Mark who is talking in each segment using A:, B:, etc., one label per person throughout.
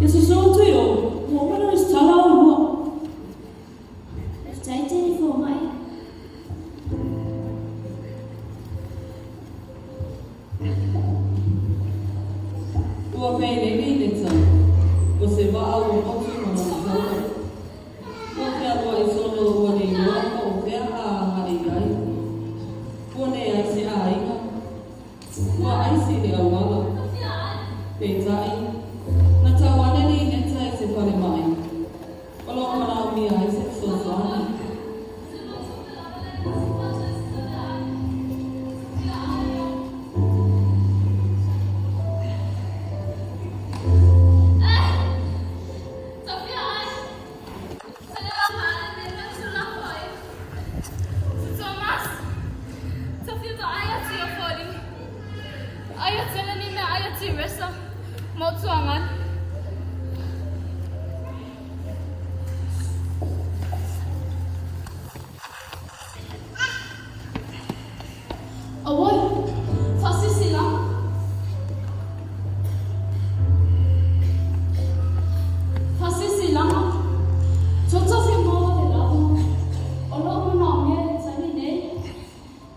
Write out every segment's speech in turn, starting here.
A: E soso atu i ou, ua uma ona resitala oulua.
B: Faafetai tele fomai.
A: Ua mei nei Nineta, o se waa ua motu ma lona taula. Ua fealuai solo ua le iloa po o fea a agai i ai. Ua leai se aiga. Ua aisi i le auala. Peitai, na tau ane Nineta i se falemai. O lo o manaomia ai se fesoasoani.
B: Auoi, faasisilanga. Faasisilanga. Toto fi maua le lava. O lo o manaomia le taimi nei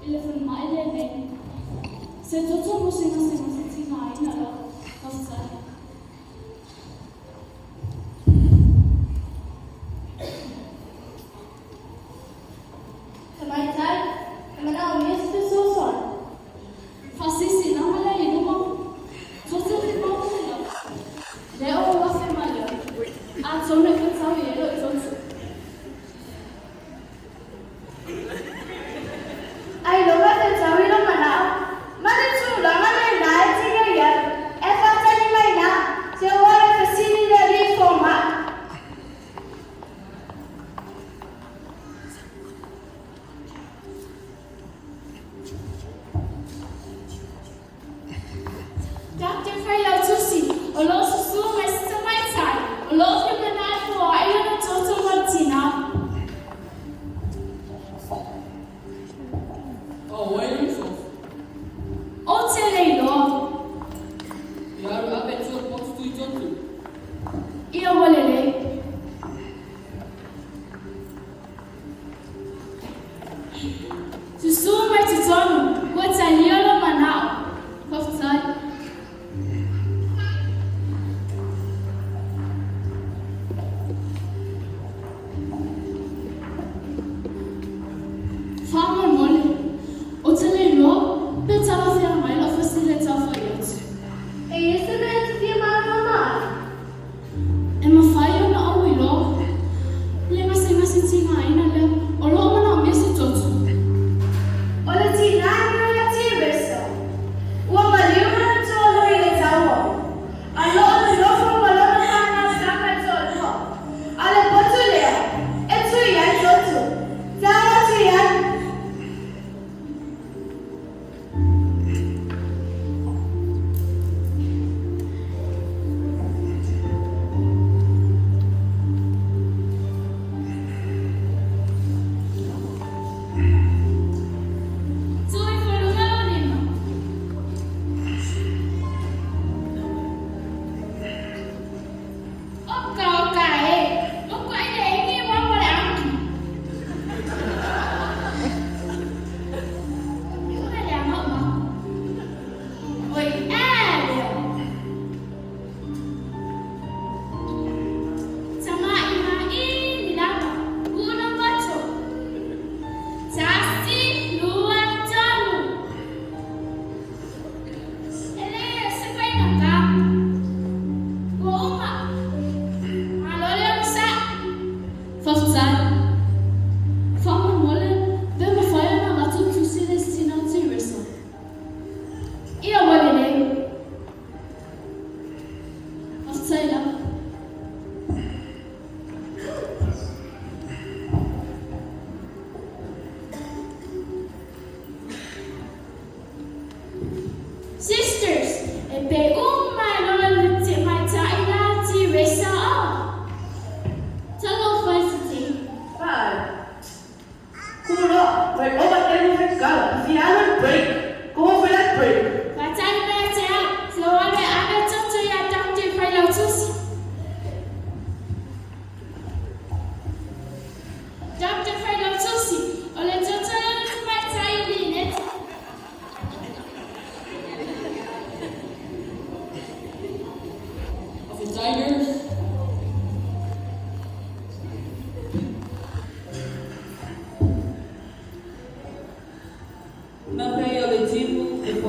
B: i le falemai lenei. Se toto mo se gasegase tigaina lava. Faafetai.
C: Tamaitai, e manaomia se fesoasoani.
B: Faasisilanga lea i luma. Toto fi maua le lava. Lea ua afe mai ai. Atonu e fetau i ai lou toto.
C: Ailoga fetau i lou manao ma le tulaga lena e tiga i ai, e faatali mai la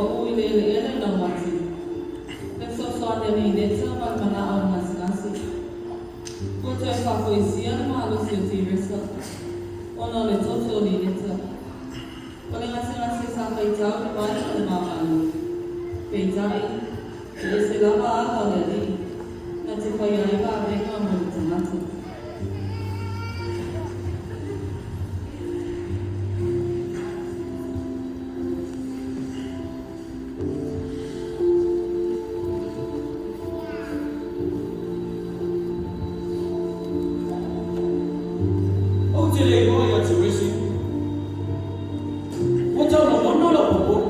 A: Pau i le eleele laumati, le fesoasoani a Lineta ma le manao o le gasegase. Ua toe faafoisia le malosi o Tiresa ona o le toto o Lineta. O le gasegase sa faitau le vai ma le mamalu. Peitai, e ese lava ala o le Alii, na te faia ai vavega mo le tagata.
D: Ou te le iloa ia Teresi. Ua tau lagona lou popole.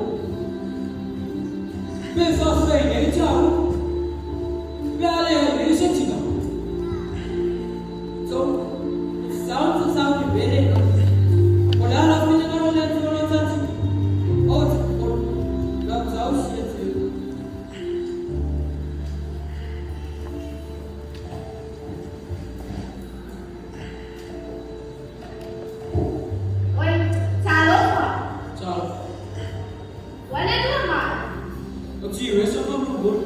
D: Pe faafetai nei tāua pe a leai nei se tina. So, it sounds a sound bele. O le a lau finagalo o le Atua lo tatou? Ou te popole. Lau tausi ia te oe.
C: Oi, talofa.
D: Talofa.
C: Ua le lua mai.
D: O Tiresa faamolemole.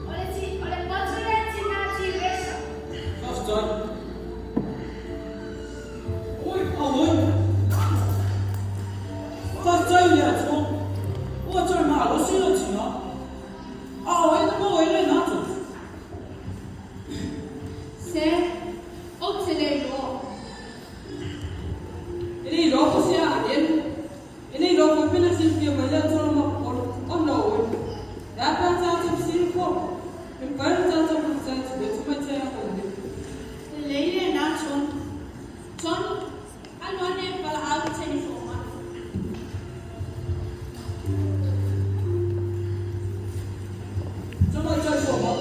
C: O le ti, o le potu lea tina Tiresa.
D: Faafetai. Oi, auoi. Faafetai i le Atua. Ua toe malosi lou tina. A o ai na maua ai lena toto?
B: Se, ou te le iloa.
A: E le iloa po o se aʻalelu. E le iloa foi pe na silafia mai le Atua lona popole ona o oe. E a pe a tatou fesili fua? E mafai ona tatou faafetai atu i le Tamaitai agalelei.
B: Lelei lena John. John, alu ane e valaau i le teine fomai.
D: Tamaitai fomai,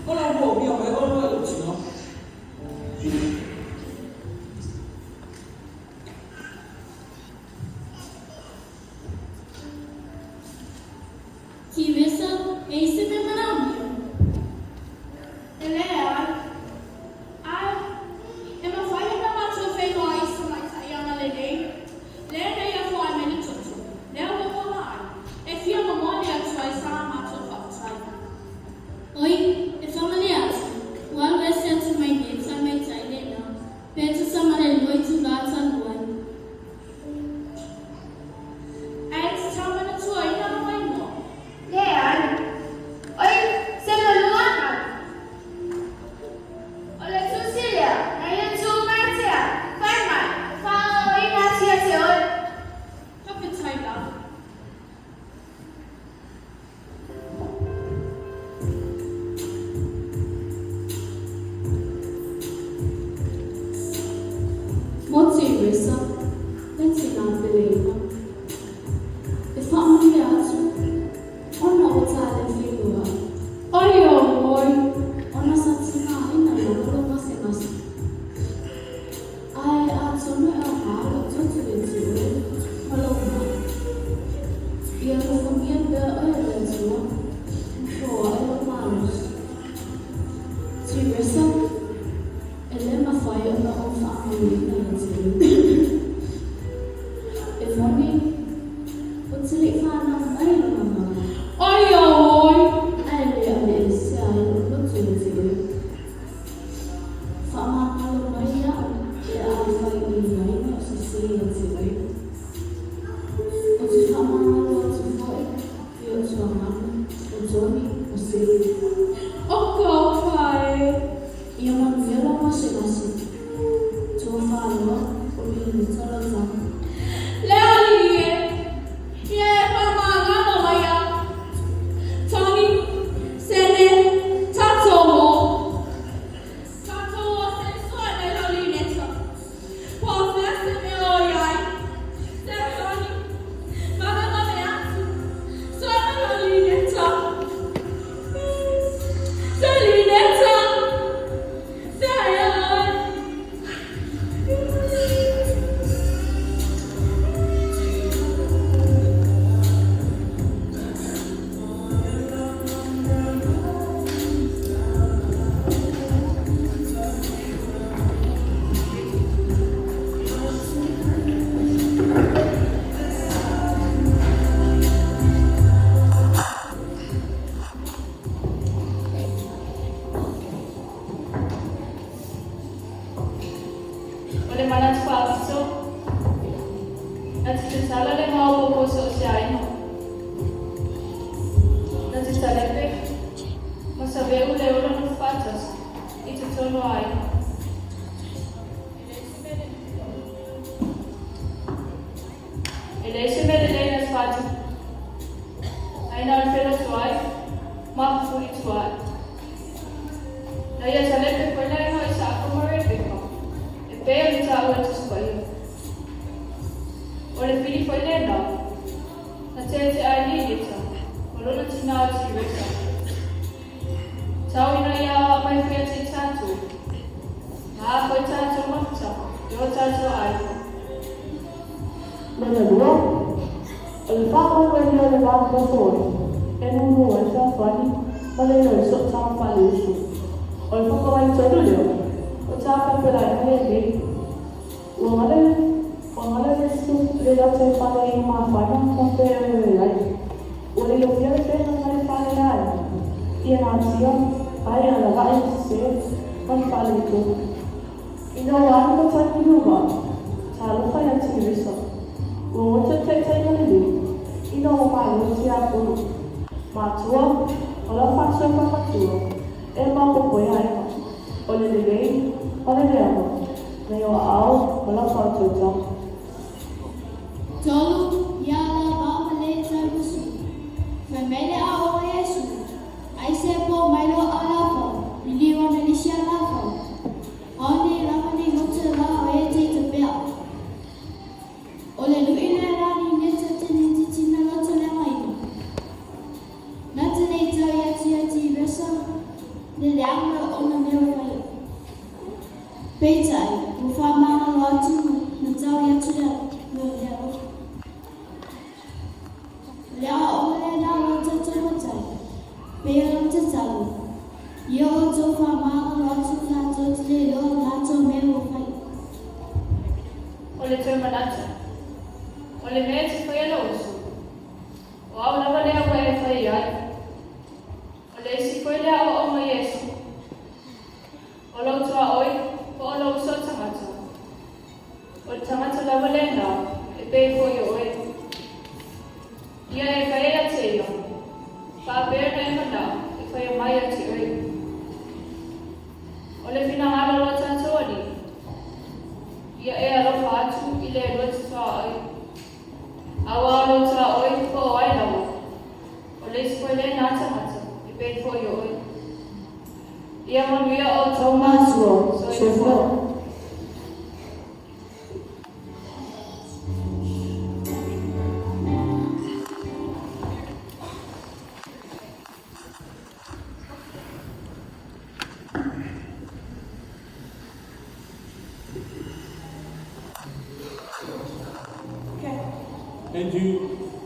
D: o le a moomia mai oulua e lou tina.
B: Tiresa, e i ai se mea manaomia? E leai. Ae, e mafai ona matou feiloai i se tamaitai agalelei? Lea na ia foai mai le toto, lea ua ola ai. E fia momoli atu ai sa matou faafetai. Oi, e faamalie atu, ua alu ese atu mai nei le tamaitai lena, pe tusa ma le 2 itula talu ai. Ae e te tau manatuaina lona igoa?
C: Leai. Oi, se malua mai. O le tusi lea, na ia tu mai tea, fai mai, e faaoina atu ia te oe.
B: Faafetai lava. Mo Teresa, le tina peleina. E faamalie atu, ona ua ta le feiloai. Oi oi! Ona sa tigaina lava lou gasegase. Ae atonu e aoga lou toto ia te oe ma lou maʻi. Ia alofagia pea oe e le Atua ma foai lou malosi. Teresa, E le mafai ona ou faamauina ia te oe. E moni, ou te le i fanau mai i lona mama. Oi oi! Ae le aveesea ai lou loto ia te oe. Faamagalo mai iaʻu pe afai o i ai mea o sese ia te oe. Ou te faamagalo atu foi i ou tuagana, o Tony, o Seli.
A: O ka ofa e!
B: Ia manuia lou gasegase. Tofa loa, o Lineta Lautafi.
A: Le Alii e! Ia e faamagalo.
B: le maopoopo so o se aiga. Na te talepe ma saveu le ola nofu faatasi i totonu o aiga. E leai se mea lelei na te faatino, ae na o le felotoai ma fefulituaai. Na ia talepe foi le aiga o Isaako ma Rebeka, e pei ona taua e le Tusi Paia. O le fili foi lena na teetea ai Lilita ma lona tinā o Tiresa. Tau ina ia aoao mai foi ia te tatou, na a foi tatou mafutaga i o tatou aiga.
E: Lona lua, o le faamoemoe lea o le va nonofo ai, e nūnū ai le fealofani ma le iloa ai sootaga faaleuso. O le fakawaitolu lea, o tāpaipealaiga lenei. Ua gala ua gala le le lautaifale i mafana ma feoeoe ai. Ua lilofia le feaga ma le falelaai ia natia ai agavaa i le sese ma le faaletonu. Ina ua alu matai Kiluva, talofa ia Tirisa. Ua goto le taitaiga lelei ina ua malo tiapolo. Matua, o lau faasoa matua, e maopoopo ai aiga. O le lelei ma le leaga, nai o aao ma lau faautautaga.
C: Tolu, Ia la vao ma le taumasu. Fai mai le aoga Iesu, Ai se po mai lo a lafau, liliu ana lisi a lafau. Ao nei lava nei motu e vao e te i tapea. O le lui lea la ni neta te ni titina loto leaga ina. Na te nei tau ia tia ti resa, le leaga mai o ona mea o faia. Peitai, ua faamagalo atu na tau i atu lea mea o le alofa. O le aoaoga lea na lo tatou matai, pei ona tatalo, ia outou faamagalo atu latou te le iloa latou mea ua fai.
B: O le toe manatu, o le mea e te faia lou uso, o au lava lea ua e fai i ai. O le isi foi lea aoaoga Iesu, O lou tuaoi po o lou uso tagata, o le tagata lava lena e pei foi o oe. Ia e faia ia te ia, faapea ona e manao e faia mai ia te oe. O le finagalo o lo tatou Alii, ia e alofa atu i le Alua te tuaoi, aua o lou tuaoi po o ai lava, o le isi foi lena tagata e pei foi o oe. Ia manuia outou
E: Matua,
B: soifua.
E: Soifua.
D: Thank you.